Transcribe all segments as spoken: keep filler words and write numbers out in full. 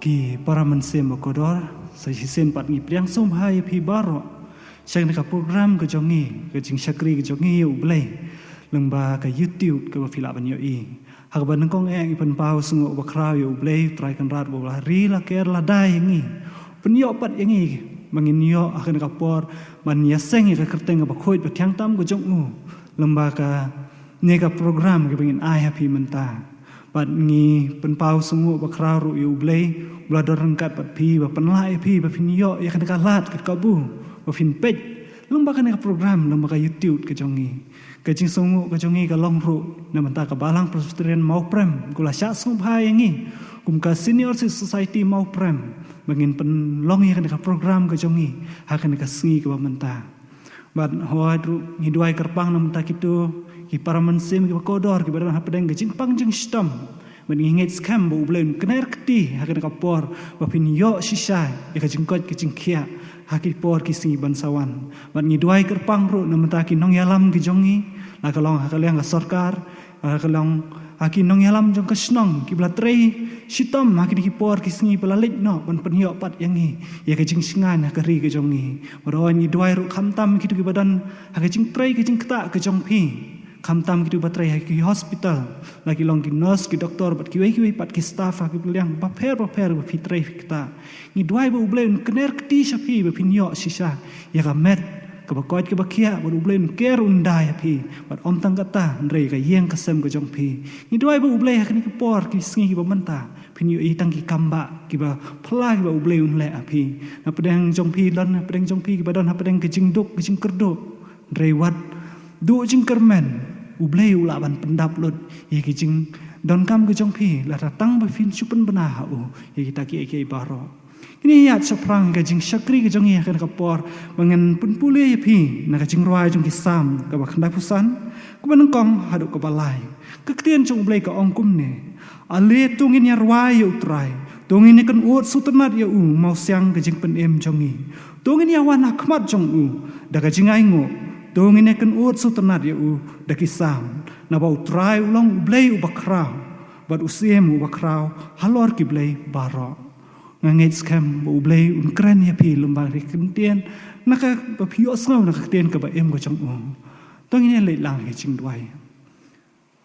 Ki para mynsiem ba kordor, sa shisien pat ngi pdiang sngewbha ïa phi baroh sha kane ka program ka jong ngi, ka jingshakri ka jong ngi ïa U Blei lyngba ka YouTube kaba phi lah ban ïohi. Ha kaba nyngkong eh ngi pynpaw sngewnguh bakhraw ïa U Blei Trai Kynrad ba la ri la ker la da ïa ngi, pynïoh pat ïa ngi ba ngin ïoh ha kane ka por ban ïaseng ïa ka kyrteng kaba khuid ba thiang tam ka jong U lyngba kane ka program kaba ngin ai ha phi mynta. Bad ngi pynpaw sngewnguh bakhraw ruh ïa U Blei ba la don ryngkat bad phi, ba pynlah ïa phi ba phin ïoh ïa kane ka lad ka kabu ba phin peit lyngba kane ka program, lyngba ka YouTube ka jong ngi. Ka jingsngewnguh ka jong ngi ka long ruh na bynta ka Balang Presbyterian Mawprem, kaba la shah sngewbha ïa ngi kum ka Senior Citizen Society Mawprem ba ngin pynlong ïa kane ka program ka jong ngi ha kane ka sngi kaba mynta. Bad hooid ruh ngi duwai kyrpang na bynta kito ki para mynsiem kiba kordor kiba don hapdeng ka jingpang jingshitom. Bad ngi ngeit skhem ba U Blei un kner kti ha kane ka por ba phin ïoh shisha ïa ka jingkoit ka jingkhiah ha ki por ki sngi ban sa wan. Bad ngi duwai kyrpang ruh na bynta ki nongïalam ki jong ngi, la ka long ha ka liang ka sorkar, la ka long ha ki nongïalam jong ka shnong kiba la trei shitom ha kine ki por ki sngi ba la leit noh ban pynïoh pat ïa ngi ïa ka jingshngaiñ ha ka ri ka jong ngi. Bad hooid ngi duwai ruh khamtam kito kiba don ha ka jingtrei ka jingktah ka jong phi, khamtam kito ba trei ha ki hospital, la ki long ki nurse, ki doktor bad kiwei kiwei pat ki staff ha ki liang bapher bapher ba phi trei phi ktah. Ngi duwai ba U Blei un kner kti sha phi ba phin ïoh shisha ïa ka met kaba koit kaba khiah, bad U Blei un ker un da ïa phi, bad ym tang kata hynrei ka ïing ka sem ka jong phi. Ngi duwai ba U Blei ha kine ki por ki sngi kiba mynta phin ïohi tang ki kambah kiba phylla kiba U Blei un leh ha phi. Na pdeng jong phi don, na pdeng jong phi kiba don hapdeng ka jingduk ka jingkyrduh, hynrei wat duh jingkyrmen, U Blei u lah ban pyndap lut ïa ki jingdonkam ka jong phi lada tang ba phin shu pynbna ha U ïa kita kiei kiei baroh. Ngin ïaid shaphrang ka jingshakri ka jong ngi ha kane ka por ba ngan pynpule ïa phi na ka jingrwai jong ki Salm kaba khyndaiphew san, kaba nyngkong haduh kaba lai. Ka ktien jong U Blei ka ong kumne: Ale to ngin ïa rwai ïa U Trai, to ngin ïa kynud sngewtynnad ïa U, mawsiang ka jingpynim jong ngi. To ngin ïa wan ha khmat jong U da ka jingainguh, to ngin ïa kynud sngewtynnad ïa U da ki Salm. Naba U Trai u long U Blei uba khraw, bad u Syiem uba khraw halor ki blei baroh. Nga ngeit skhem ba U Blei un kren ïa phi lyngba ki ktien, na kaba phi ïohsngew na ka ktien kaba im ka jong U. To ngin ïa leit lang ha ka jingduwai.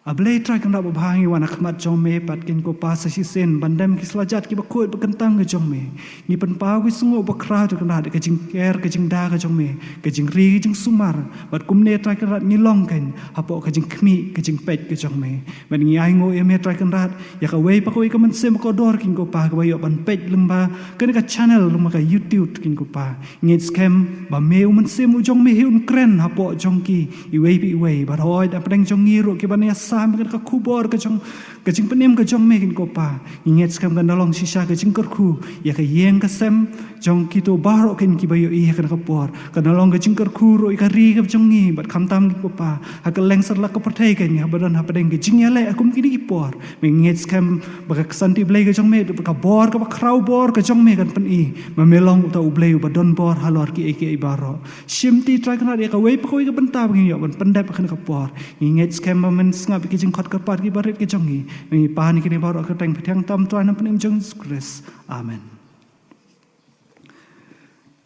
A Blei Trai Kynrad babha, ngi wan ha khmat jong Me pat keiñ ko Pa sa shisien ban dem ki slajat kiba khuid ba kyntang ka jong Me. Ngi pynpaw ki sngewnguh bakhraw Trai Kynrad ïa ka jingker ka jingda ka jong Me, ka jingri ka jingsumar, bad kumne Trai Kynrad ngi long keiñ hapoh ka jingkhmih ka jingpeit ka jong Me. Bad ngi ainguh ïa Me Trai Kynrad ïa kawei pa kawei ka mynsiem ba kordor keiñ ko Pa kaba ïoh ban peit lyngba kane ka channel, lyngba ka YouTube keiñ ko Pa. Ngeit skhem ba Me u Mynsiem u jong Me hi un kren hapoh jong ki iwei pa iwei, bad hooid hapdeng jong ngi ruh kiban ïa sam ïa kane ka khubor ka jong ka jingpynim ka jong Me keiñ ko Pa. Ngi ngeit skhem kan da long shisha ka jingkyrkhu ïa ka ïing ka sem jong kito baroh keiñ kiba ïohi ha kane ka por. Kan da long ka jingkyrkhu ruh ïa ka ri ka jong ngi bad khamtam keiñ ko Pa ha kylleng satlak ka pyrthei keiñ haba don hapdeng ka jingïaleh ha kum kine ki por. Me, ngi ngeit skhem ba ka ksanti Blei ka jong Me, ba ka bor kaba khraw bor ka jong Me kan pyni ba Me long uta U Blei uba don bor halor kiei kiei baroh. Shimti Trai Kynrad ïa kawei pa kawei ka bynta ba ngin ïoh ban pyndep ha kane ka por. Ngi ngeit skhem ba Men sngap ïa ki jingkhot kyrpad kiba rit ka jong ngi. Ngi pan ïa kine baroh ha ka kyrteng ba thiang tam Trai, na ka kyrteng jong U Jisu Khrist. Amen.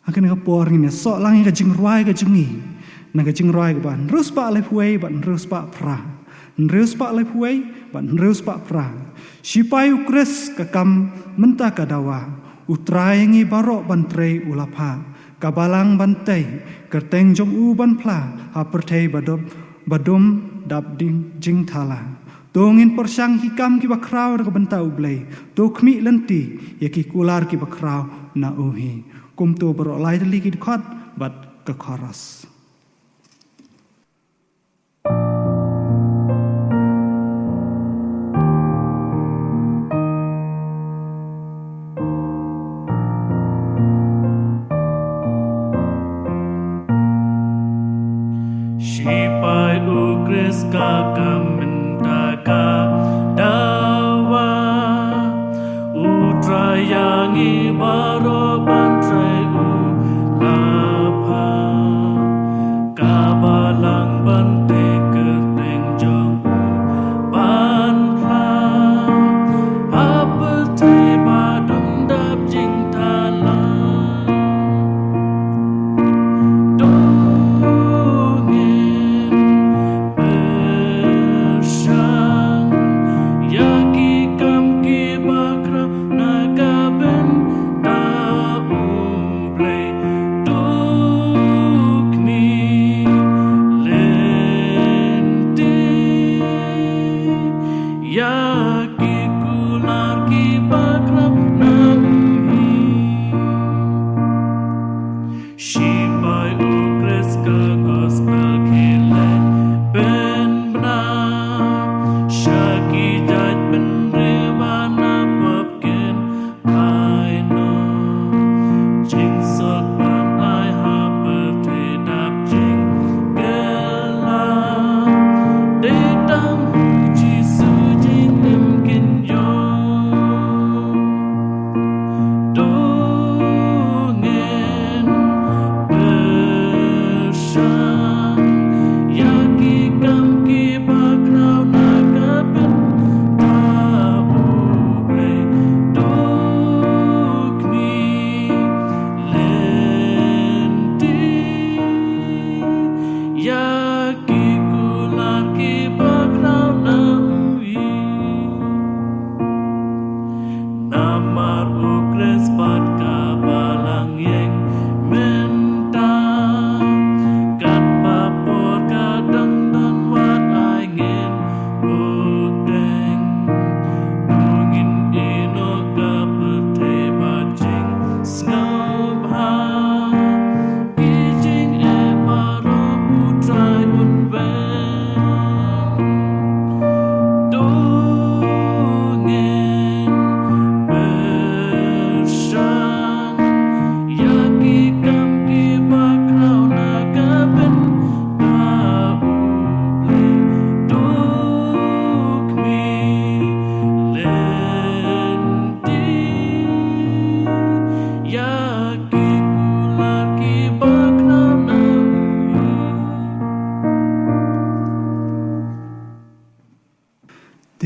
Ha kane ka por ngin ïasoh lang ïa ka jingrwai ka jong ngi na ka jingrwai kaba hynriew spah laiphew wei bad hynriew spah phra. Hynriew spah laiphew wei bad hynriew spah phra. Shipai U Khrist ka kam mynta ka dawa, U Trai ïa ngi baroh ban trei u la phah. Ka balang ban tei, kyrteng jong u ban phla ha pyrthei ba dum, ba dum dap ding jingthala. To ngin pyrshang ki kam kiba khraw na ka bynta U Blei. To khmih lynti ïa ki kular kiba khraw na U hi. Kumto baroh lai tylli ki dkhot bad ka chorus. Shipai U Khrist ka kam mynta ka dawa, U Trai ïa ngi baroh ban trei u la phah. Ka balang ban tei, kyrteng jong u ban phla ha pyrthei ba dum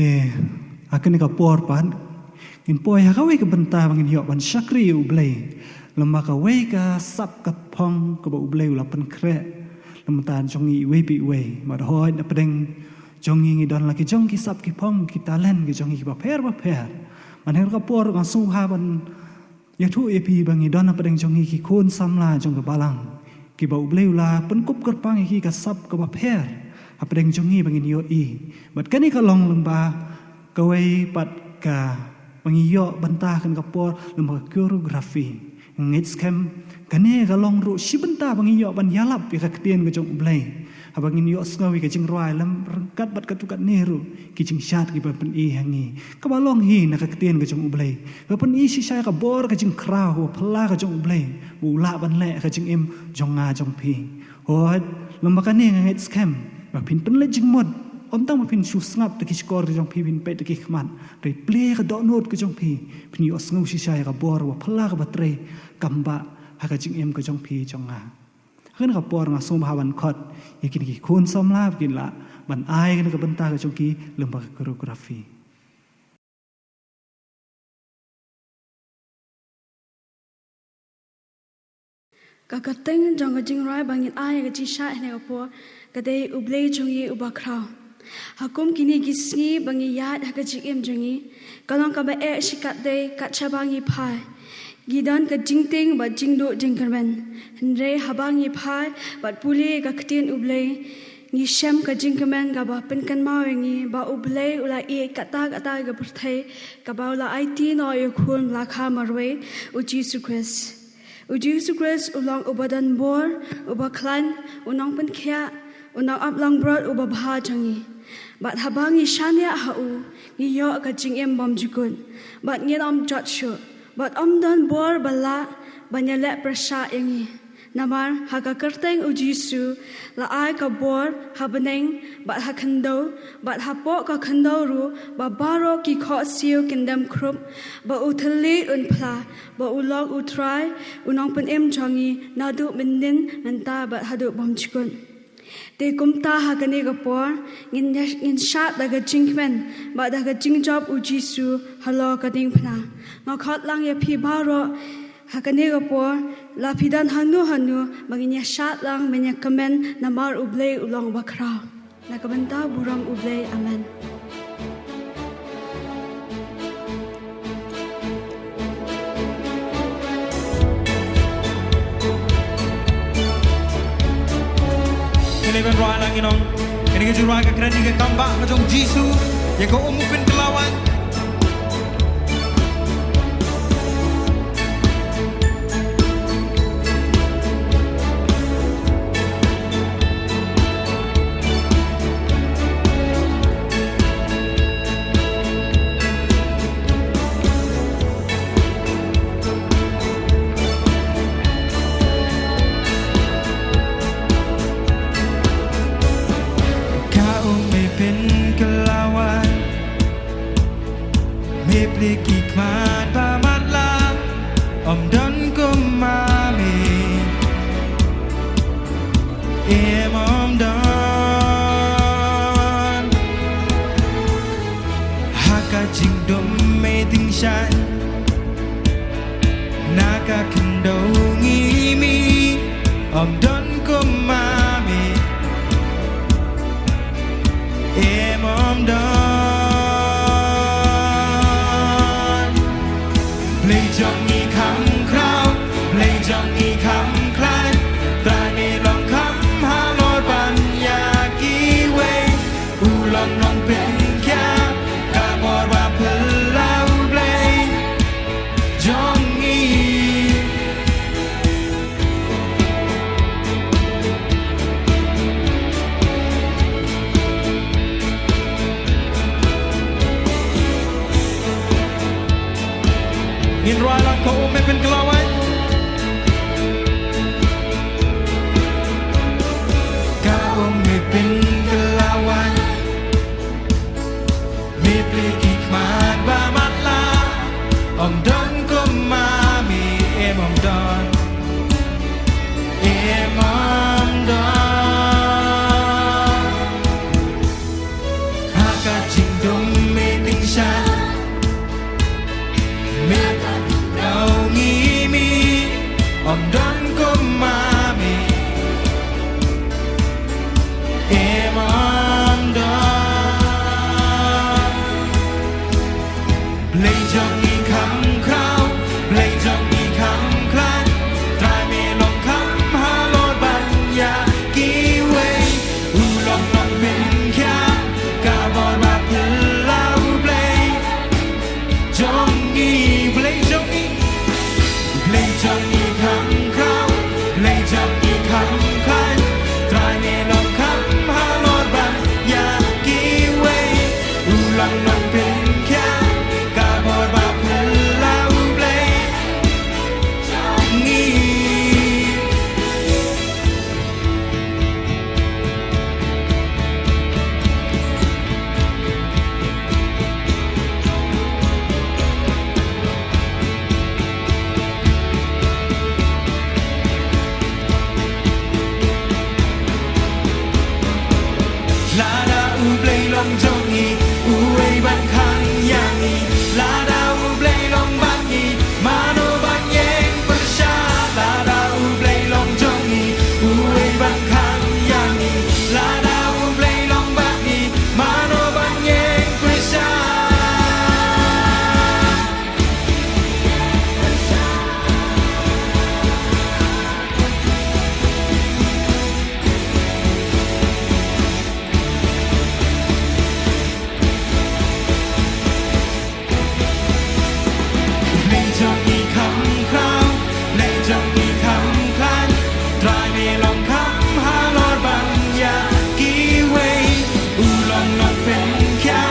Eh, ha kane ka por pat ngin poi ha kawei ka bynta ba ngin ïoh ban shakri ïa U Blei. Lem bad kawei ka sap ka phong kaba U Blei u la pynkhreh na ka bynta jong ngi iwei pa iwei. Bad hooid, na pdeng jong ngi ngi don la ki jong ki sap ki phong, ki talent ki jong ngi kiba pher bapher. Bad ha kane ka por nga sngewbha ban ïathuh ïa phi ba ngi don ha pdeng jong ngi ki khun samla jong ka balang, kiba U Blei u la pynkup kyrpang ïa ki ka sap kaba pher ha pdeng jong ngi ba ngin ïohi. Bad kane ka long lem bad kawei pat kaba ngi ïoh bynta ha kane ka por, lem bad ka choreography. Ngeit skhem kane ka long ruh shi bynta ba ngi ïoh ban ïalap ïa ka ktien ka jong U Blei. Haba ngin ïohsngew ïa ka jingrwai lem ryngkat bad katto katne ruh ki jingshad kiba pyni ha ngi, kaba long hi na ka ktien ka jong U Blei, ba pyni shisha ïa ka bor ka jingkhraw kaba phylla ka jong U Blei, ba u lah ban leh ha ka jingim jong nga jong phi. Hooid, lem bad kane nga ngeit skhem ba phin pynleit jingmut, ym tang ba phin shu sngap da ki shkor ka jong phi, phin peit da ki khmat, hynrei plie ka dohnud ka jong phi, phin ïohsngew shisha ïa ka bor ba phylla kaba trei kam bah ha ka jingim ka jong phi jong nga. Ha kane ka por nga sngewbha ban khot ïa kine ki khun samla ba kin lah ban ai kane ka bynta ka jong ki lem bad ka choreography. Ka kyrteng jong ka jingrwai ba ngin ai ka jingshai ha kane ka por ka dei U Blei jong ngi uba khraw. Ha kum kine ki sngi ba ngi ïaid ha ka jingim jong ngi, ka long kaba eh shikatdei kat shaba ngi phai. Ngi don ka jingtieng bad jingduh jingkyrmen. Hynrei haba ngi phai bad pule ka ktien U Blei, ngi shem ka jingkmen kaba pynkynmaw ïa ngi ba U Blei u la ïeit katta katta ka pyrthei, kaba u la aiti noh ïa u khun ba la kha marwei, U Jisu Khrist. U Jisu Khrist u long uba don bor, uba khlaiñ, u nongpynkhiah, u nongaplangbrot uba bha jong ngi. Bad haba ngi shaniah ha u, ngi ïoh ka jingim bymjukut, bad ngin ym jot shuh, bad ym don bor ba lah ban ïaleh pyrshah ïa ngi. Namar ha ka kyrteng U Jisu la ai ka bor ha bneng bad ha khyndew, bad hapoh ka khyndew ruh ba baroh ki khohsiew kin dem khrup, ba u thylliej un phla, ba u long U Trai, u Nongpynim jong ngi naduh mynnin, mynta bad haduh bymjukut. Te kumta ha kane ka por ngin, ngin shad da ka jingkmen bad da ka jingjop U Jisu halor ka diengphna. Nga khot lang ïa phi baroh ha kane ka por, la phi don hangno hangno, ba ngin ïa shad lang ban ïa kmen namar U Blei u long uba khraw. Na ka bynta burom U Blei, amen. Kane ban rwai lang, ngi ong, kane ka jingrwai ka kren ïa ka kambah ka jong U Jisu, ïa ka um u pynkylla waiñ. Ka um me pynkylla waiñ. Me plie ki khmat ba matlah, ym don kum ma me. Em, ym don. Ha ka jingdum me tyngshaiñ, na ka khyndew ngi mih, ym don kum ma me. Em, ym don. Blei jong ngi kham khraw, Blei jong ngi kham khlaiñ, Trai me long kham halor ban ïa kiwei. U long nongpynkhiah, ka bor ba phylla U Blei jong ngi. Ngin rwai lang, ka um me pynkylla waiñ. Ka um me pynkylla waiñ. Me plie ki khmat ba matlah, ym don kum ma me, em, ym don, em, ym don. Ha ka jingdum Pynkhia ka bor ba phylla U Blei jong ngi, Blei jong ngi, Blei jong ngi kham khraw, Blei jong ngi kham khlaiñ. Trai me long kham halor ban ïa kiwei. U long nongpynkhia ka bor ba phylla U Blei jong ngi. Lada U Blei long jong ngi, uei ban khang ïa ngi? Lada U Blei long bad ngi, mano ban ïeng pyrshah? Lada U Blei long jong ngi, uei ban khang ïa ngi? Lada U Blei long bad ngi, mano ban ïeng pyrshah? Blei jong ngi kham khraw, Blei jong ngi kham khlaiñ. Trai me long kham halor ban ïa kiwei. U long nongpynkhia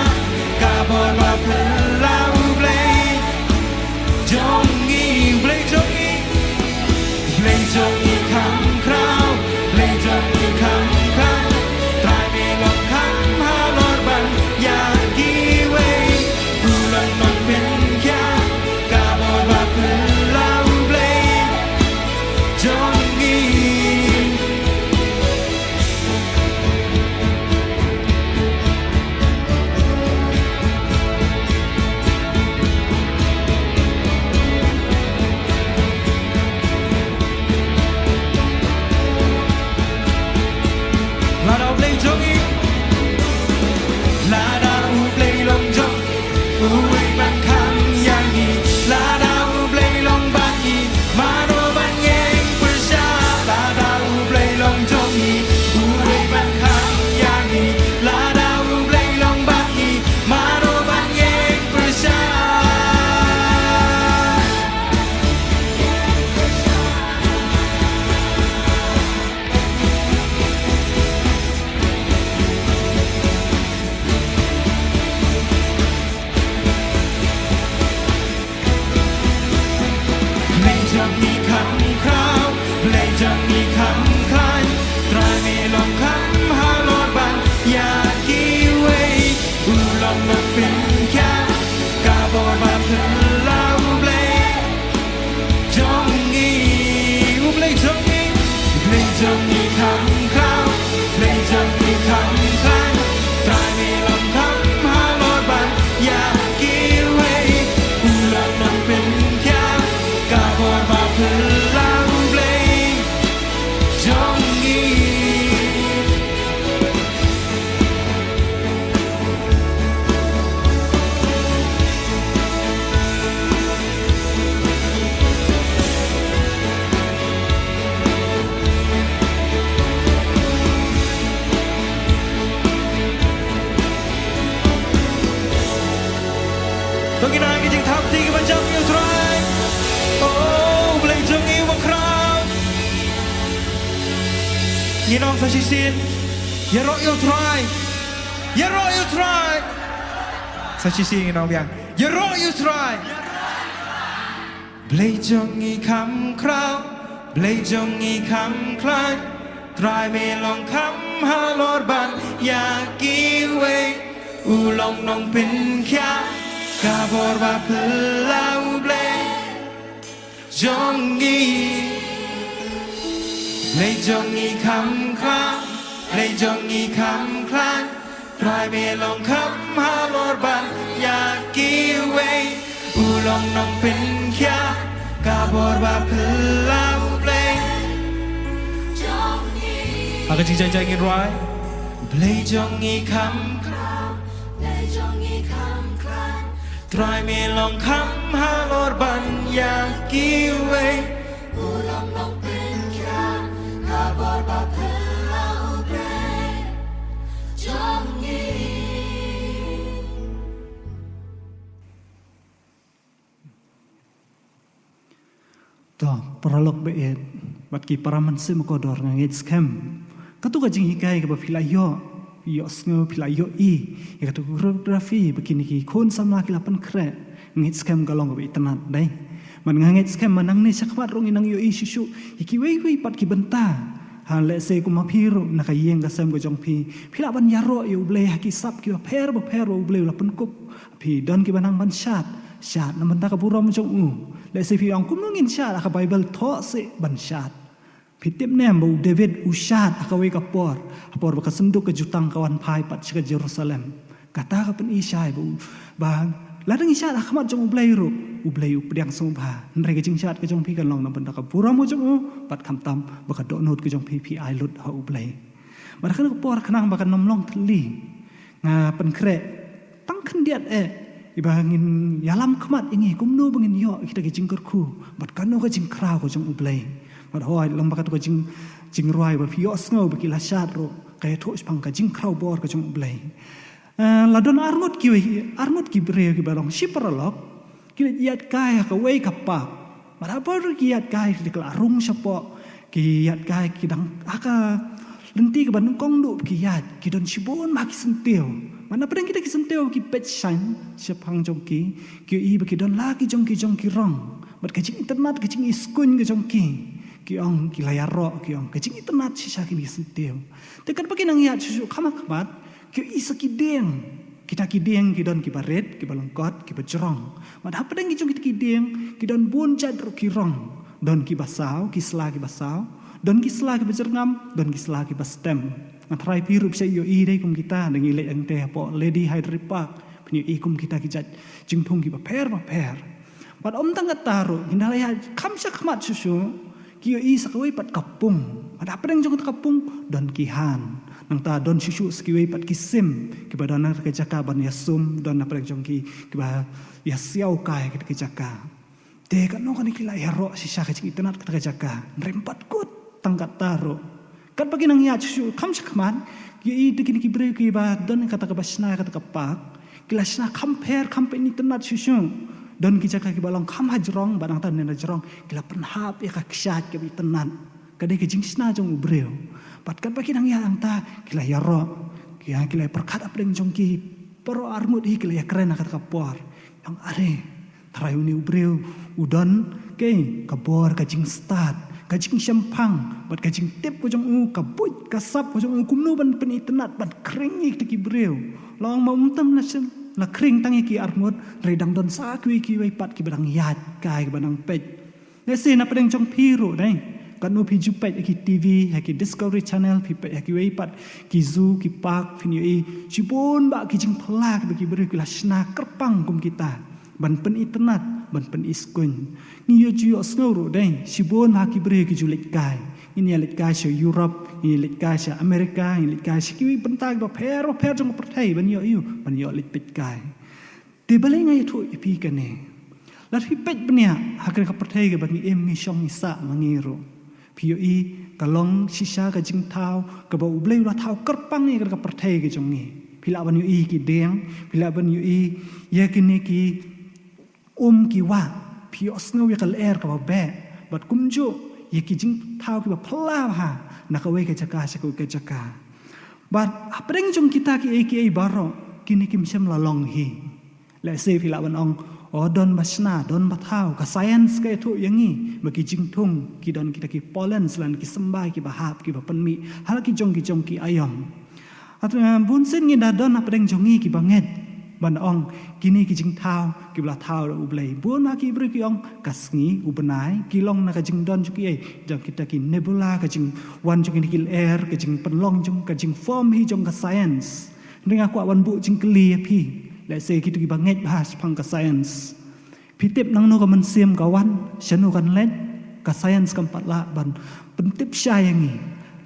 ka bor ba phylla U Blei jong ngi, Blei jong ngi. Blei jong ngi kham khraw, Blei jong ngi kham khlaiñ. Trai me long kham halor ban ïa kiwei. U long nongpynkhia ka bor ba phylla U Blei jong ngi. Lada U Blei jong ngi, lada U Blei long jong, uei ban khang ïa ngi? Lada U Blei long bad ngi, mano ban ïeng pyrshah? Lada U Blei long jong ngi, uei ban khang ïa ngi? Lada U Blei long bad ngi, mano ban ïeng pyrshah? Blei jong ngi kham khraw, Blei jong ngi kham khlaiñ. Trai me long kham halor ban ïa kiwei. U long nongpynkhia ka bor ba phylla U Blei jong ngi. U Blei jong ngi, Blei jong ngi kham khraw, Blei jong ngi kham khlaiñ. Trai me long kham halor ban ïa kiwei. U long nongpynkhia ka bor ba phylla U Blei jong ngi. To ngin ai ka jingthap kti kaba jam ïa U Trai. O Blei jong ngi uba khraw. Ngin ong sa shisien. Ïaroh ïa U Trai. Ïaroh ïa U Trai. Sa shisien ngin ong biang. Ïaroh ïa U Trai. Blei jong ngi kham khraw, Blei jong ngi kham khlaiñ. Trai me long kham halor ban ïa kiwei. U long nongpynkhia ka bor ba phylla U Blei jong ngi. Blei jong ngi kham khraw, Blei jong ngi kham khlaiñ. Trai me long kham halor ban ïa kiwei. U long nongpynkhia ka bor ba phylla U Blei jong ngi. Ha ka jingjia jia ngin rwai. Blei jong ngi kham khraw, Blei jong ngi kham khlaiñ. Trai me long kham halor ban ïa kiwei. U long nongpynkhia ka bor ba phylla U Blei To, paralok ba ïeit bad ki para mynsiem kordor, nga ngeit skhem kato ka jinghikai kaba phi la ïoh, phi ïohsngew, phi la ïohi ïa kato ka choreography ba kine ki khun samla ki la pynkhreh. Nga ngeit skhem ka long kaba itynnad, dei. Bad nga ngeit skhem ba nangne shakhmat ruh ngin nang ïohi shuh shuh ïa kiwei kiwei pat ki bynta. Ha, lehse kum ma phi ruh na ka ïing ka sem ka jong phi, phi lah ban ïaroh ïa U Blei ha ki sap kiba pher bapher ba U Blei u la pynkup. Phi don kiba nang ban shad, shad na bynta ka burom jong u. Lehse phi ong, kumno ngin shad, ha ka Baibl thoh seh ban shad. Phi tip ne em ba u David u shad ha kawei ka por, ha por ba ka synduk ka jutang ka wan phai pat sha ka Jerusalem. Kata ka pyni shai ba u, ba lada ngi shad ha khmat jong U Blei ruh, U Blei u pdiang sngewbha. Hynrei ka jingshad ka jong phi kan long na bynta ka burom ka jong u, bad khamtam ba ka dohnud ka jong phi phi ai lut ha U Blei. Bad ha kane ka por khnang ba kan ym long thylli, nga pynkhreh tang khyndiat eh, iba ngin ïalam khmat ïa ngi kumno ba ngin ïoh ïa kita ki jingkyrkhu bad kano ka jingkhraw ka jong U Blei. Bad hooid, lem bad kato ka jing, jingrwai ba phi ïohsngew ba ki la shad ruh, ka ïathuh shaphang ka jingkhraw bor ka jong U Blei. Eh, la don arngut kiwei, arngut ki briew kiba long shi paralok, ki leit ïaid kai ha kawei ka park. Bad ha por ki ïaid kai, ki la rung shapoh, ki ïaid kai, ki dang ha ka lynti kaba nyngkong duh ki ïaid, ki don shibun bha ki syntiew. Bad na pdeng kita ki syntiew ki peit shane shaphang jong ki, ki ïohi ba ki don la ki jong ki jong ki rong. Bad ka jingitynnad, ka jingiskuiñ ka jong ki, ki ong, ki la ïaroh, ki ong, ka jingitynnad shisha kine ki syntiew. Te katba ki nang ïaid shuh shuh kham ha khmat, ki ïohi sa ki dieng. Kita ki dieng ki don kiba rit, kiba lyngkot, kiba jrong. Bad hapdeng ki jong kita ki dieng ki don bun jait ruh ki rong. Don kiba saw, ki sla kiba saw. Don ki sla kiba jyrngam, don ki sla kiba stem. Nga tharai phi ruh phi shait ïohi dei kum kita, da ngi leit hangtei hapoh Lady Hyderabad, phin ïohi kum kita ki jait jingthung kiba pher bapher. Bad ym tang kata ruh, ngi la ïa kham sha khmat shuh shuh, ki ïohi sa kawei pat ka pung. Bad hapdeng jong kata ka pung don ki han. Nangta don shuh shuh sa kiwei pat ki sim kiba don ha ka jaka ban ïasum, don hapdeng jong ki kiba ïasiaw kai ha kata ka jaka. Te katno kane ki la ïaroh shisha ka jingitynnad kata ka jaka. Hynrei ym pat kut tang kata ruh. Katba ki nang ïaid shuh shuh kham sha khmat, ki ïohi da kine ki briew kiba don kata kaba shna kata ka park, ki la shna kham pher, kham pynitynnad shuh shuh. Don ki jaka kiba long kham hajrong, bad nangta na hajrong ki la pynhap ïa ka kshaid kaba itynnad. Ka dei ka jingshna jong u briew. Bad katba ki nang ïaid hangta, ki la ïaroh, ki ïa, ki la ïa pyrkhat hapdeng jong ki, baroh arngut hi ki la ïakren ha kata ka por. Ong, are, tharai une u briew u don, kei, ka bor ka jingstad, ka jingshemphang, bad ka jingtip ka jong u, ka buit ka sap ka jong u, kumno ban pynitynnad, ban khring ïa kita ki briew. La ong ma, ym tam la shem, la khring tang ïa ki arngut, hynrei dang don sa kiwei kiwei pat kiba dang ïaid kai, kiba dang peit. Lehse na pdeng jong phi ruh dei, katno phi ju peit ha ki T V, ha ki Discovery Channel, phi peit ha kiwei pat ki zoo, ki park, phin ïohi shibun bha ki jingphylla kiba ki briew ki la shna kyrpang kum kita. Ban pynitynnad, ban pyniskuiñ. Ngi ïoh ju ïohsngew ruh dei, shibun bha ki briew ki ju leit kai. Ngin ïa leit kai sha Europe, ngin ïa leit kai sha America, ngin ïa leit kai sha kiwei bynta kiba pher bapher jong ka pyrthei, ban ïoh ïoh, ban ïoh leit peit kai. Te balei nga ïathuh ïa phi kane? Lada phi peit bniah ha kane ka pyrthei kaba ngi im, ngi shong, ngi sah ma ngi ruh, phi ïohi ka long shisha ka jingthaw kaba U Blei u la thaw kyrpang ïa kane ka pyrthei ka jong ngi. Phi lah ban ïohi ki dieng, phi lah ban ïohi ïa kine ki um ki wah, phi ïohsngew ïa ka lyer kaba beh, bad kumjuh ïa ki jingthaw kiba phylla bha na kawei ka jaka sha kawei ka jaka. Bad hapdeng jong kita kiei kiei baroh, kine kim shym la long hi. Lehse phi lah ban ong, o, don ba shna, don ba thaw, ka science ka ïathuh ïa ngi ba ki jingthung ki don kita ki pollens lane ki symbai kiba hap, kiba pynmih ha la ki jong ki jong ki aïom. Hato, eh, bunsien ngi da don hapdeng jong ngi kiba ngeit ban ong, kine ki jingthaw kiba la thaw da U Blei. Bun ha ki briew ki ong, ka sngi, u bnai, ki long na ka jingdon jong kiei, jong kita ki nebula, ka jingwan jong kine ki lyer, ka jingpynlong jong, ka jingform hi jong ka science. Hynrei nga kwah ban buh jingkylli ïa phi, lehse kito kiba ngeit bha shaphang ka science. Phi tip nangno ka mynsiem ka wan, shano kan leit, ka science kam pat lah ban pyntip shai ïa ngi.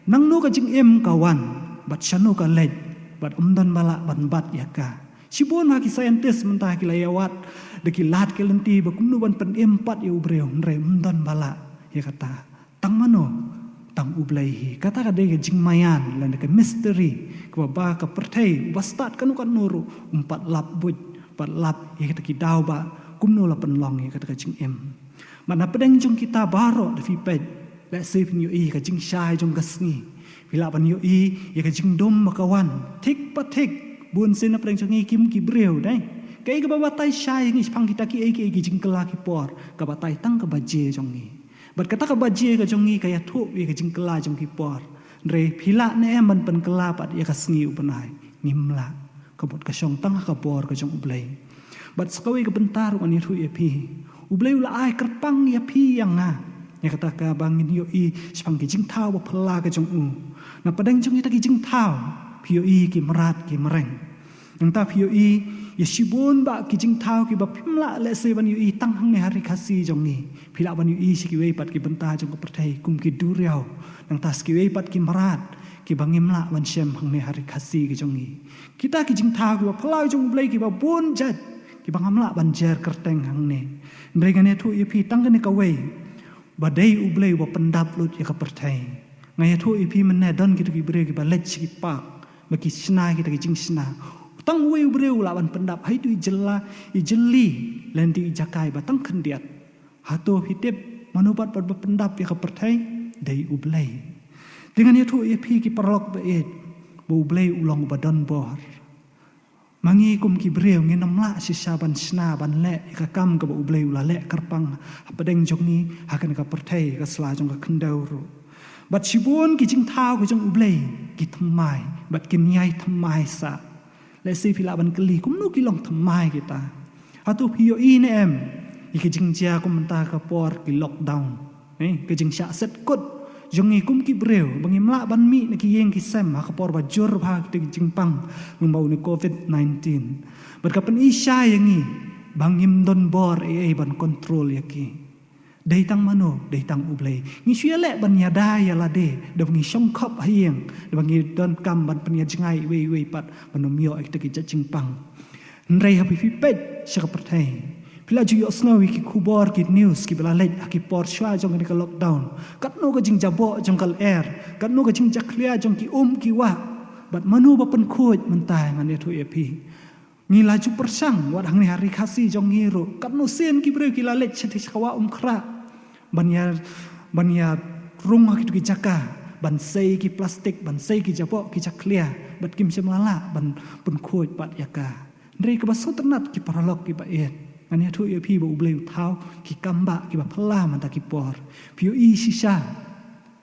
Nangno ka jingim ka wan, bad shano ka leit, bad ym don ba lah ban bat ïa ka. Shibun ha ki scientist mynta ki la ïa wad da ki lad ki lynti ba kumno ban pynim pat ïa u briew, hynrei ym don ba lah ïa kata. Tang mano? Tang U Blei hi. Kata ka dei ka jingmaïan lane ka mystery kaba ba ka pyrthei, uba stad kano kano ruh, um pat lap buit, pat lap ïa kita ki daw ba kumno la pynlong ïa kata ka jingim. Bad na pdeng jong kita baroh da phi peit, lehse phin ïohi ka jingshai jong ka sngi. Phi lah ban ïohi ïa ka jingdum ba ka wan thik pa thik. Bun sien na pdeng jong ngi kim ki briew, dei. Kaei kaba batai shai ïa ngi shaphang kita kiei kiei ki jingkylla ki por, ka batai tang ka baje jong ngi. Bad kata ka baje ka jong ngi ka ïathuh ïa ka jingkylla jong ki por. Hynrei phi lah ne em ban pynkylla pat ïa ka sngi u bnai? Ngim lah. Ka mut ka shong tang ha ka bor ka jong U Blei. Bad sa kawei ka bynta ruh ngan ïathuh ïa phi, U Blei u la ai kyrpang ïa phi ïa nga ïa kata kaba ngin ïohi shaphang ki jingthaw ba phylla ka jong u. Na pdeng jong kita ki jingthaw phi ïohi ki mrad ki mreng. Nangta phi ïohi ïa shibun bah ki jingthaw kiba phim lah lehse ban ïohi tang hangne ha ri Khasi jong ngi. Phi lah ban ïohi sha kiwei pat ki bynta jong ka pyrthei kum ki duriaw, nangta sha kiwei pat ki mrad kiba ngim lah ban shem hangne ha ri Khasi ka jong ngi. Kita ki jingthaw kiba phylla jong U Blei kiba bun jait kiba ngam lah ban jer kyrteng hangne. Hynrei ngan ïathuh ïa phi tang kane kawei, ba dei U Blei uba pyndap lut ïa ka pyrthei. Nga ïathuh ïa phi mynne don kito ki briew kiba leit sha ki park ba ki shna kita ki jingshna. Tang uwei u briew u lah ban pyndap ha itu i jylla, i jylli, lane itu i jaka iba tang khyndiat. Hato phi tip mano pat ba pyndap ïa ka pyrthei? Dei U Blei. Te ngan ïathuh ïa phi ki paralok ba ïeit, ba U Blei u long uba don bor. Ma ngi kum ki briew ngin ym lah shisha ban shna ban leh ïa ka kam kaba U Blei u la leh kyrpang ha pdeng jong ngi, ha kane ka pyrthei, ka sla jong ka khyndew ruh. Bad shibun ki jingthaw ka jong U Blei ki thymmai bad kin ïai thymmai sah. Lehse phi lah ban kylli kumno ki long thymmai kita. Hato phi ïohi ne em ïa ka jingjia kum mynta ka por ki lockdown, eh, ka jingshah set kut jong ngi kum ki briew ba ngim lah ban mih na ki ïing ki sem ha ka por ba jur bha kita ki jingpang lyngba une Covid nineteen. Bad ka pyni shai ïa ngi ba ngim don bor ei ei ban control ïa ki. Dei tang mano? Dei tang U Blei. Ngi shu ïaleh ban ïada ïa lade da ba ngi shong khop ha ïing, da ba ngi donkam ban pynïajngai iwei iwei pat ban ym ïoh ïa kita ki jait jingpang. Hynrei haba phi peit sha ka pyrthei, phi la ju ïohsngew ïa ki khubor, ki news kiba la leit ha ki por shuwa jong kane ka lockdown. Katno ka jingjaboh jong ka lyer, katno ka jingjakhlia jong ki um ki wah. Bad mano ba pynkhuid mynta? Ngan ïathuh ïa phi. Ngi la ju pyrshang wat hangne ha ri Khasi jong ngi ruh, katno sien ki briew ki la leit sha, sha ka wah Umkhrah ban ïa, ban ïa rung ha kito ki jaka, ban sei ki plastik, ban sei ki jaboh ki jakhlia, bad kim shym la lah ban pynkhuid pat ïa ka. Hynrei kaba sngewtynnat ki paralok kiba ïeit, ngan ïathuh ïa phi ba U Blei u thaw ki kam bah kiba phylla mynta ki por. Phi ïohi shisha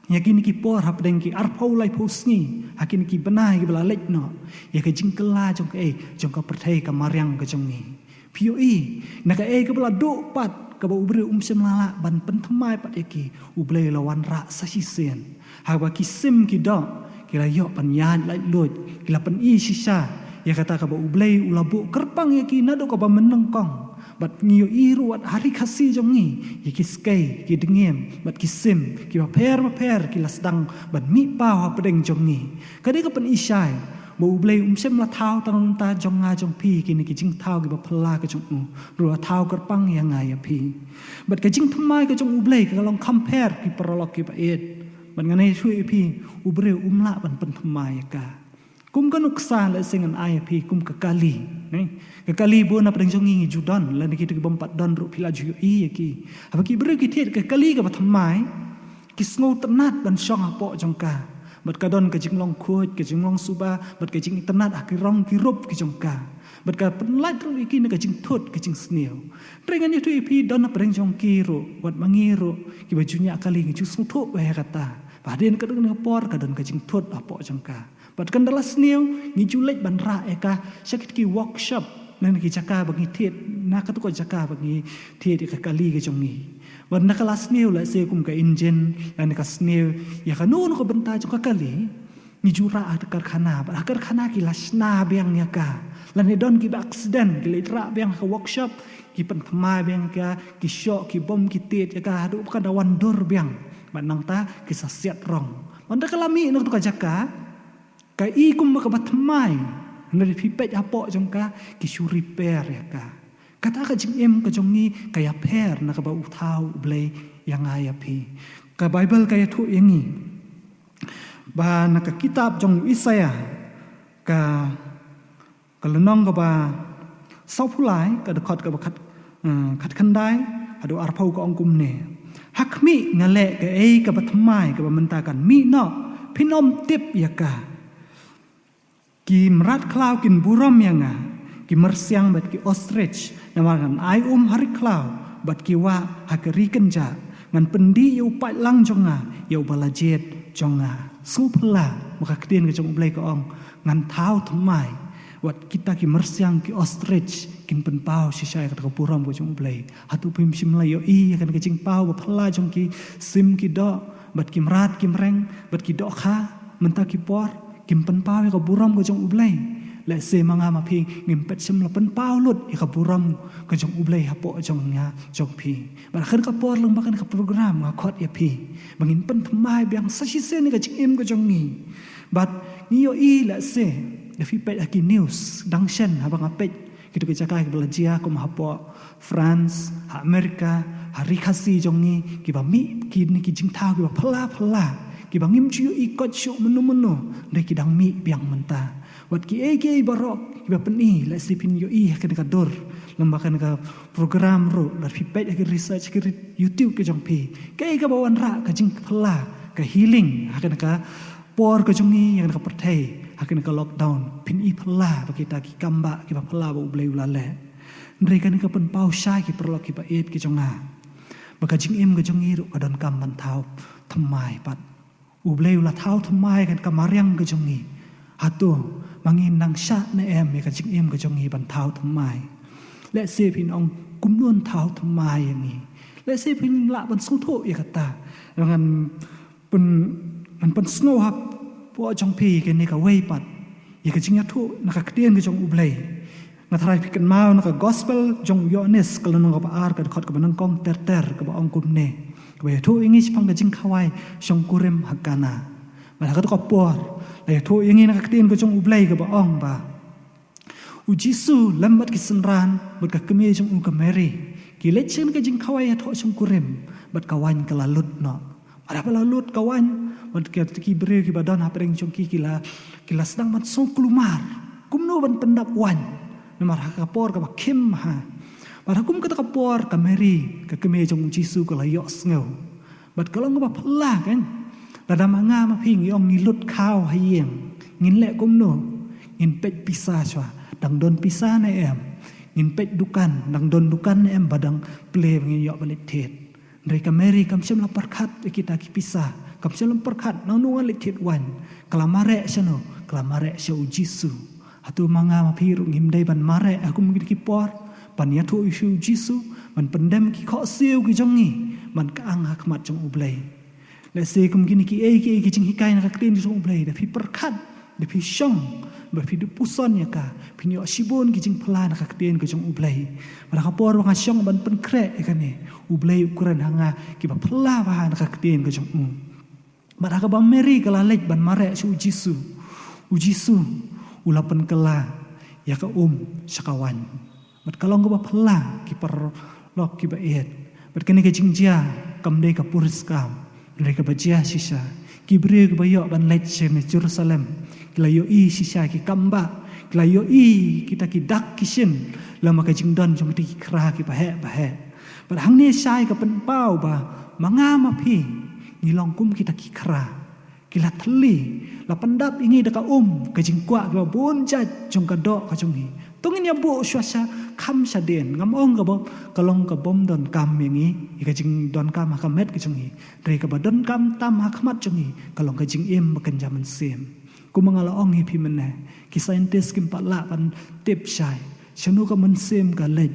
ïa kine ki por hapdeng ki arphew laiphew sngi, ha kine ki bnai kiba la leit noh, ïa ka jingkylla jong kaei, jong ka pyrthei ka mariang ka jong ngi. Phi ïohi na kaei kaba la duh pat, kaba u briew um shym la lah ban pynthymmai pat ïa ki, U Blei u la wanrah sa shisien. Haba ki sim ki doh ki la ïoh ban ïaid laitluid, ki la pyni shisha ïa kata kaba U Blei u la buh kyrpang ïa ki naduh kaba mynnyngkong. Bad ngi ïohi ruh wat ha ri Khasi jong ngi, ïa ki skei, ki dngiem bad ki sim kiba pher bapher ki la sdang ban mih paw hapdeng jong ngi. Ka dei ka pyni shai ba U Blei um shym la thaw tang na ka bynta jong nga jong phi kine ki jingthaw kiba phylla ka jong u, ruh la thaw kyrpang ïa nga ïa phi. Bad ka jingthymmai ka jong U Blei ka long kham pher, ki paralok kiba ïeit. Bad ngan ïathuh ïa phi, u briew um lah ban pynthymmai ïa ka. Kum ka nuksa, lehse ngan ai ïa phi kum ka kali, ne? Ka kali bun na pdeng jong ngi ngi ju don, lane kito ki bym pat don ruh phi la ju ïohi ïa ki. Haba ki briew ki thied ka kali kaba thymmai, ki sngewtynnat ban shong hapoh jong ka. Bad ka don ka jinglong khuid, ka jinglong suba, bad ka jingitynnat ha ki rong ki rup ki jong ka. Bad ka pynlait ruh ïa ki na ka jingthut ka jingsniew. Hynrei ngan ïathuh ïa phi, don na pdeng jong ki ruh wat ma ngi ruh kiba ju ñiah kali ngi ju sngewthuh ïa kata. Ba hadien ka don ka por ka don ka jingthut hapoh jong ka. Bad kan da la sniew ngi ju leit ban rah ïa ka sha kito ki workshop, na ki jaka ba ngi thied, na kato ka jaka ba ngi thied ïa ka kali ka jong ngi. Bad na ka la sniew, lehse kum ka injin, lane ka sniew ïa kano kano ka bynta jong ka kali, ngi ju rah ha karkhana, bad ha karkhana ki la shna biang ïa ka. Lane don kiba accident, ki leit rah biang ha ka workshop, ki pynthymmai biang ïa ka, ki shoh, ki bom, ki thied ïa ka haduh ba ka da wan dur biang. Bad nangta ki sa siat rong. Bad haba ka la mih na kato ka jaka, ka i kumba kaba thymmai, hynrei phi peit hapoh jong ka ki shu repair ïa ka. Kata ka jingim ka jong ngi ka ïapher na kaba u thaw U Blei ïa nga ïa phi. Ka Baibl ka ïathuh ïa ngi ba na ka kitab jong u Isaïah, ka, ka lynnong kaba sawphew lai, ka dkhot kaba khat, eh, khatkhyndai Haduh arphew ka ong kumne: Ha khmih nga leh kaei kaba thymmai kaba mynta kan mih noh, phin ym tip ïa ka. Ki mrad khlaw kin burom ïa nga, ki myrsiang bad ki ostrich, namar ngan ai um ha ri khlaw bad ki wah ha ka ri kynjah. Ngan pyndih ïa u paidlang jong nga, ïa uba la jied jong nga. Sngewphylla ba ka ktien ka jong U Blei ka ong, ngan thaw thymmai. Wat kita ki myrsiang, ki ostrich kin pynpaw shisha ïa kata ka burom ka jong U Blei. Hato phim shym la ïohi ïa kane ka jingpaw ba phylla jong ki sim, ki doh, bad ki mrad ki mreng, bad ki dohkha mynta ki por? Kim pynpaw ïa ka burom ka jong U Blei. Lehse ma nga ma phi ngim pat shym la pynpaw lut ïa ka burom ka jong U Blei hapoh jong nga jong phi. Bad ha kane ka por, lyngba kane ka program, nga khot ïa phi ba ngin pynthymmai biang sa shisien ïa ka jingim ka jong ngi. Bad ngi ïohi, lehse da phi peit ha ki news, dang shen haba nga peit kito ki jaka kiba la jia kum hapoh France, ha Amerika, ha ri Khasi jong ngi, kiba mih kine ki jingthaw kiba phylla phylla, kiba ngim ju ïohi koit shuh mynno mynno, hynrei ki dang mih biang mynta. Wat kiei kiei baroh kiba pyni, lehse phin ïohi ha kane ka dur, lyngba kane ka program ruh, lada phi peit ha ki research, ha ki ri-, YouTube ka jong phi, kaei kaba wanrah ka jingphylla, ka healing ha kane ka por ka jong ngi, ha kane ka pyrthei, ha kane ka lockdown? Phin i phylla ba kita ki kam ba, kiba phylla ba U Blei u la leh. Hynrei kane ka pynpaw shai, ki paralok kiba ïeit ki jong nga, ba ka jingim ka jong ngi ruh ka donkam ban thaw thymmai pat. U Blei u la thaw thymmai ïa ka mariang ka jong ngi. Hato ma ngi nang shah ne em ïa ka jingim ka jong ngi ban thaw thymmai? Lehse phin ong, kumno ngan thaw thymmai ïa ngi? Lehse phin lah ban sngewthuh ïa kata. Ngan pyn, ngan pynsngew hapoh jong phi kane kawei pat ïa ka jingïathuh na ka ktien ka jong U Blei. Nga tharai phi kynmaw na ka Gospel jong u Ïoannis, ka lynnong kaba ar, ka dkhot kaba nyngkong ter ter, kaba ong kumne, kaba ïathuh ïa ngi shaphang ka jingkhawai shongkurim ha Kana. Bad ha kato ka por, la ïathuh ïa ngi na ka ktien ka jong U Blei kaba ong ba u Jisu lem bad ki synran bad ka kmie jong u ka Mary, ki leit sha ka jingkhawai ïathoh shongkurim, bad ka waiñ ka la lut noh. Bad haba la lut ka waiñ, bad ki, ki briew kiba don hapdeng jong ki, ki la, ki la sdang ban sngew kulmar kumno ban pyndap waiñ, namar ha ka por kaba khim bha. Bad ha kum kata ka por, ka Mary, ka kmie jong u Jisu, ka la ïohsngew. Bad ka long kaba phylla, kan? Lada ma nga ma phi, ngi ong ngi lut khaw ha ïing, ngin leh kumno? Ngin peit pisa shuwa, dang don pisa ne em? Ngin peit dukan, dang don dukan ne em ba dang plie ba ngin ïoh ban leit thied? Hynrei ka Mary kam shym la pyrkhat ïa kita ki pisa, kam shym la pyrkhat nangno ngan leit thied waiñ. Ka la mareh shano? Ka la mareh sha u Jisu. Hato ma nga ma phi ruh ngim dei ban mareh ha kum kine ki por, ban ïathuh ïa u Jisu, ban pyndem ki khohsiew ki jong ngi, ban kyang ha khmat jong U Blei? Lehse kum kine kiei kiei ki jinghikai na ka ktien jong U Blei, da phi pyrkhat, da phi shong, ba phi dup puson ïa ka, phin ïoh shibun ki jingphylla na ka ktien ka jong U Blei. Bad ha ka por ba nga shong ban pynkhreh ïa kane, U Blei u kren ha nga kiba phylla bha na ka ktien ka jong u. Bad ha kaba Mary ka la leit ban mareh sha u Jisu, u Jisu u la pynkylla ïa ka um sha ka waiñ. Bad ka long kaba phylla, ki paralok kiba ïeit. Bad kane ka jingjia kam dei ka puriskam, hynrei kaba jia shisha. Ki briew kiba ïoh ban leit sha Jerusalem, ki la ïohi shisha ki kam ba, ki la ïohi kita ki dak ki shin lem bad ka jingdon jong kita ki khra kiba heh ba heh. Bad hangne shai ka pynpaw ba ma nga ma phi ngi long kum kita ki khra. Ki la thylli, la pyndap ïa ngi da ka um, ka jingkwah kiba bun jait jong ka doh ka jong ngi. To ngin ïa buh shuwa sha kham shadien. Ngam ong kaba ka long ka bym donkam ïa ngi, ïa ka jingdonkam ha ka met ka jong ngi. Hynrei kaba donkam tam ha khmat jong ngi, ka long ka jingim ba kynja mynsiem. Kumba nga la ong ïa phi mynne, ki scientist kim pat lah ban tip shai shano ka mynsiem ka leit.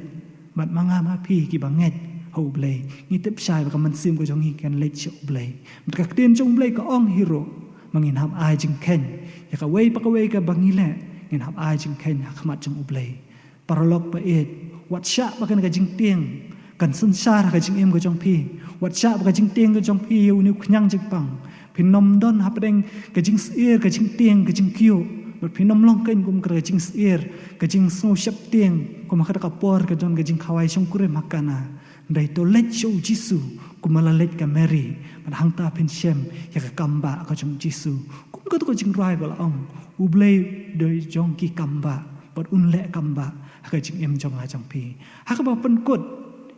Bad ma nga ma phi kiba ngeit ha U Blei, ngi tip shai ba ka mynsiem ka jong ngi kan leit sha U Blei. Bad ka ktien jong U Blei ka ong hi ruh, ma ngin hap ai jingkheiñ ïa kawei pa kawei kaba ngi leh, ngin hap ai jingkheiñ ha khmat jong U Blei. Paralok ba ïeit, wat shah ba kane ka jingtieng kan synshar ha ka jingim ka jong phi. Wat shah ba ka jingtieng ka jong phi ïa une u khñiang jingpang. Phin ym don hapdeng ka jingsyier, ka jingtieng, ka jingkyiuh. Bad phin ym long keiñ kum ka jingsyier, ka jingsngew sheptieng, kum ha kata ka por ka don ka jingkhawai shongkurim ha Kana. Hynrei to leit sha u Jisu kumba la leit ka Mary. Bad hangta phin shem ïa ka kam ba ka jong u Jisu. Kum kato ka jingrwai ba la ong, U Blei u dei jong ki kam ba, bad un leh kam ba ha ka jingim jong nga jong phi. Ha kaba pynkut,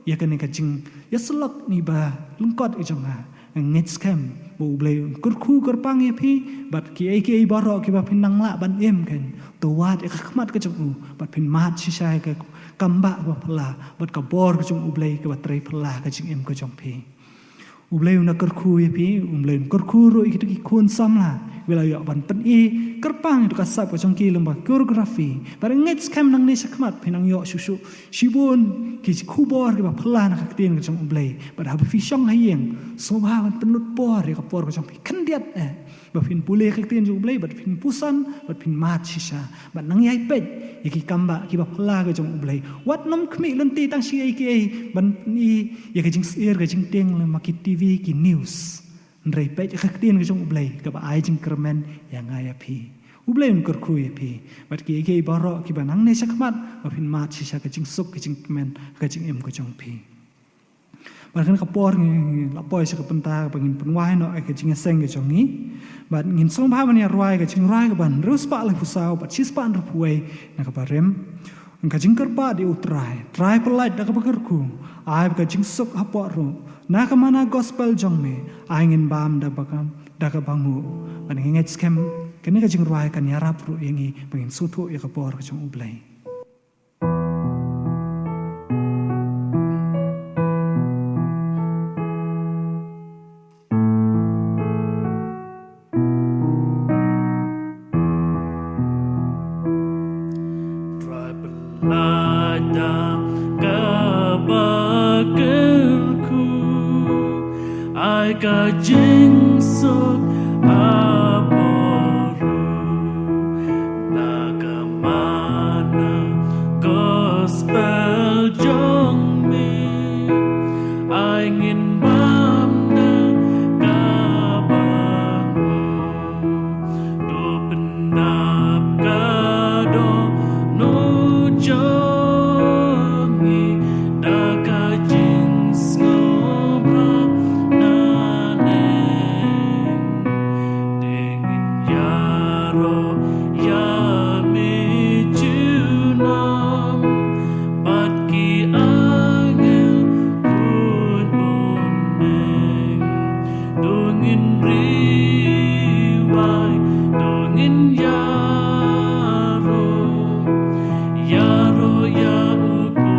ïa kane ka jingïasyllok ne ba lyngkot ïa jong nga. Nga ngeit skhem ba U Blei un kyrkhu kyrpang ïa phi bad kiei kiei baroh kiba phin nang lah ban im, kan, to wad ïa ka khmat ka jong u bad phin mad shisha ïa ka kambah kaba phylla bad ka bor ka jong U Blei kaba trei phylla ka jingim ka jong phi. U Blei un kyrkhu ïa phi, U Blei un kyrkhu ruh ïa kito ki khun samla kiba la ïoh ban pyni kyrpang ïa ka sap ka jong ki lyngba choreography. Bad nga ngeit skhem nangne shakhmat phin nang ïoh shuh shuh shibun ki khubor kiba phylla na ka ktien ka jong U Blei. Bad haba phi shong ha ïing, sngewbha ban pynlut por ïa ka por ka jong phi khyndiat, eh, ba phin pule ka ktien jong U Blei, bad phin puson, bad phin mad shisha. Bad nang ïai peit ïa ki kambah kiba phylla ka jong U Blei. Wat nym khmih lynti tang shi ei ki ei ban pyni ïa ka jingsyier ka jingtieng lyngba ki T V, ki news. Hynrei peit ïa ka ktien ka jong U Blei kaba ai jingkyrmen ïa nga ïa phi. U Blei un kyrkhu ïa phi bad kiei kiei baroh kiba nangne shakhmat ba phin mad shisha ka jingsuk ka jingkmen ka jingim ka jong phi. Bad kane ka por ngi la poi sha ka bynta ba ngin pynwai noh ïa ka jingïaseng ka jong ngi. Bad ngin sngewbha ban ïa rwai ka jingrwai kaba hynriew spah laiphew saw bad shi spah hynriewphew wei na kaba rim. Ka jingkyrpad ïa U Trai, Trai pyllait da kaba kyrkhu, ai ba ka jingsuk hapoh ruh, na ka mana gospel jong me, ai ngin bam da ba ka, da kaba nguh. Bad ngi ngeit skhem kane ka jingrwai kan ïarap ruh ïa ngi ba ngin sngewthuh ïa ka bor ka jong U Blei. Trai pyllait da kaba kyrkhu, ai ka jingsuk hapoh ruh, na ka mana gospel jong me, ai ngin bam da kaba nguh. To pyndap ka dohnud jong ngi da ka jingsngewbha naneng. Te ngin ïaroh ïa me junom bad ki angel kud bun neng. To ngin riwai, to ngin ïaroh, ïaroh ïa U Kpa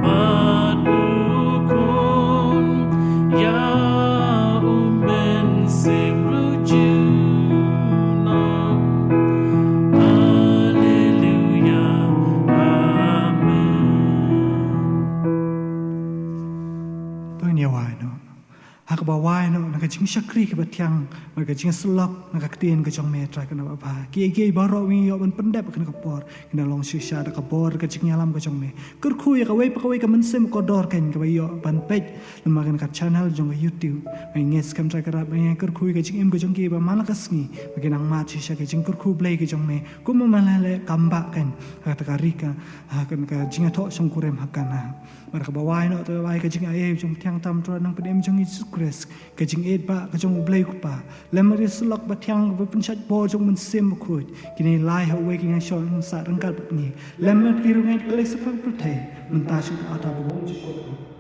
bad U Khun, ïa U Mynsiem ruh junom. Haleluia. Amen. To ngin ïa wai noh. Ha kaba wai noh na ka jingshakri kaba thiang, na ka jingïasyllok na ka ktien ka jong me, Trai kaba bha. Kiei kiei baroh ngi ïoh ban pyndep ha kane ka por, kin da long shisha da ka bor ka jingïalam ka jong me. Kyrkhu ïa kawei pa kawei ka mynsiem kordor kaba ïoh ban peit lyngba kane ka channel jong ka YouTube. Ngi ngeit skhem, Trai kaba bha, ngi kyrkhu ïa ka jingim ka jong ki ba man la ka sngi ba kin nang mad shisha ka jingkyrkhu Blei ka jong me, kumba me la leh kambah ha kata ka ri ka, ha kane ka jingïathoh shongkurim ha Kana. Bad kaba wai noh, to wai ka jingaiei jong pyrshang tam Trai, nongpynim jong ngi Jisu Khrist, ka jingïeit ba ka jong U Blei U Kpa, lem bad ka syllok ba thiang kaba pynshait bor jong U Mynsiem Bakhuid, kin ïaleh ha uwei ki nongshong sah ryngkat bad ngi, lem bad ki riew ngeit ki leit shaphang pyrthei, mynta sha ka arta ba bymjukut.